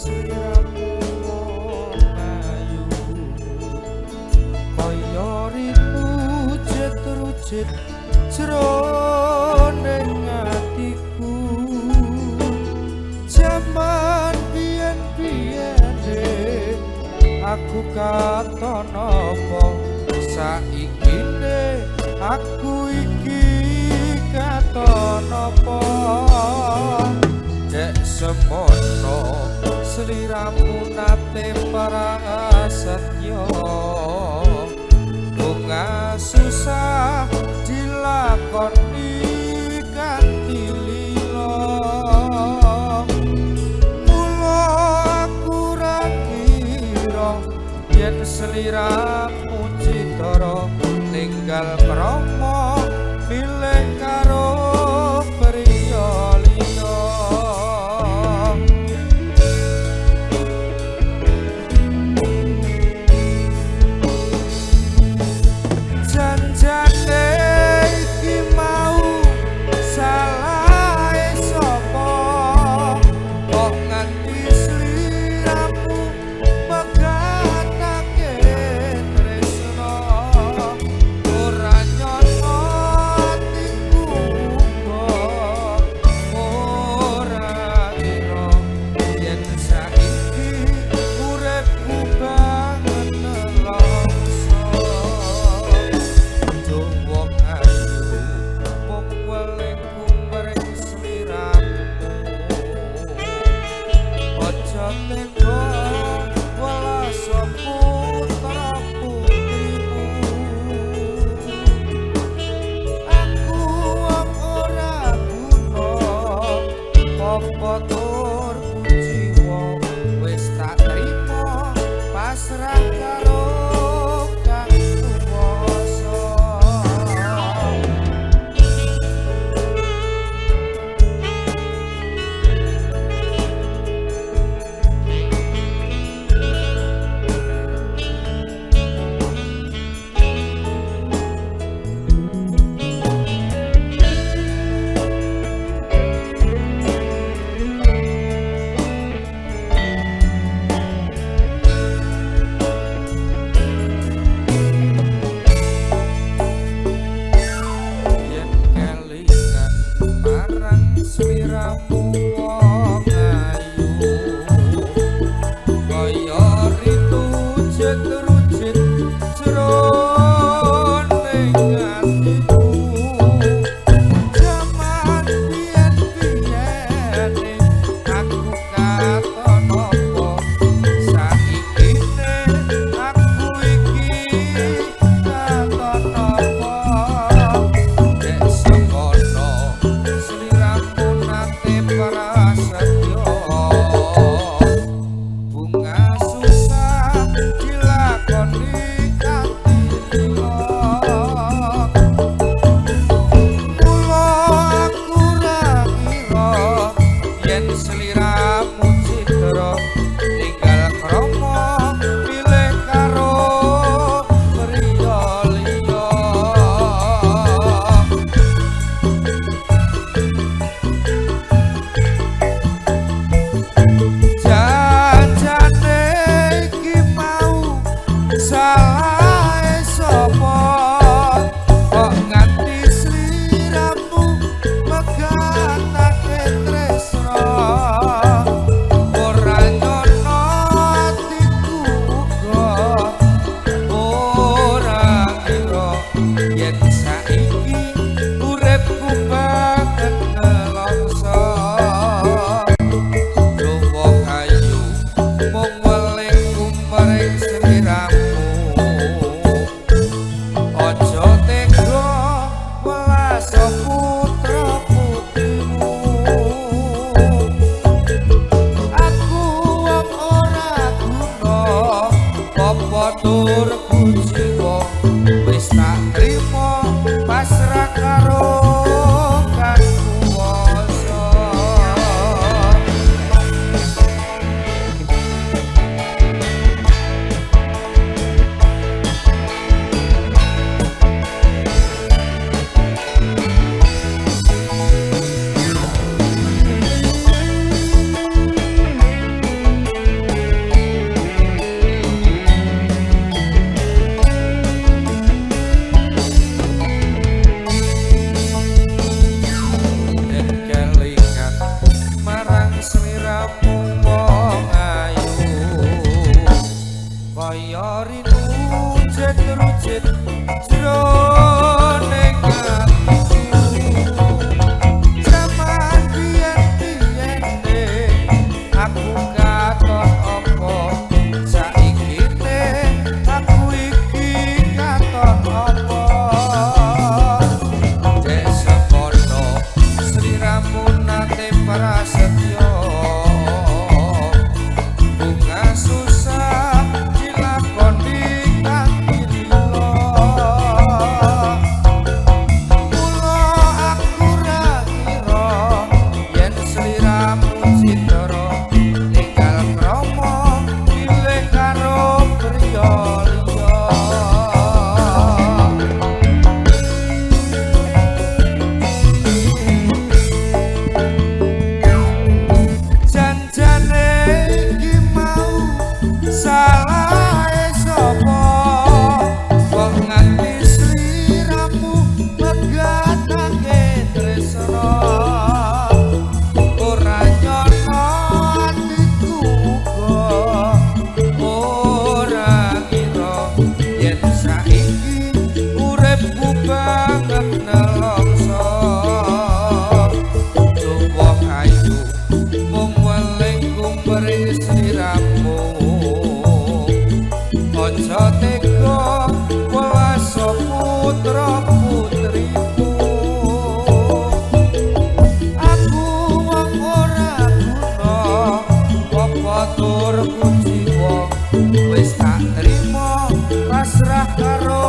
sliramu wong ayu kaya rinujit-rujit jroning atiku. Jaman biyen-biyene aku katon apa saikine aku iki katon apa. Dek semono sliramu nate prasetyo, bunga susah dilakoni kanthi lila. Mula aku ra ngira yen sliramu citara ninggal krama milih karo priya liya. Janjane iki mau salahe sapa kok nganti sliramu megatake tresna. Ora nyono atiku uga ora ngira yen saiki uripku banget nelongso. Duh wong ayu mung welingku mring sliramu, aja tega welas putra putrimu. Aku wong ora guna apa tur kuciwa wis tak trimo pasrah karo Kang Kuwasa. Tur kuciwa, wis tak trimo, pasrah karo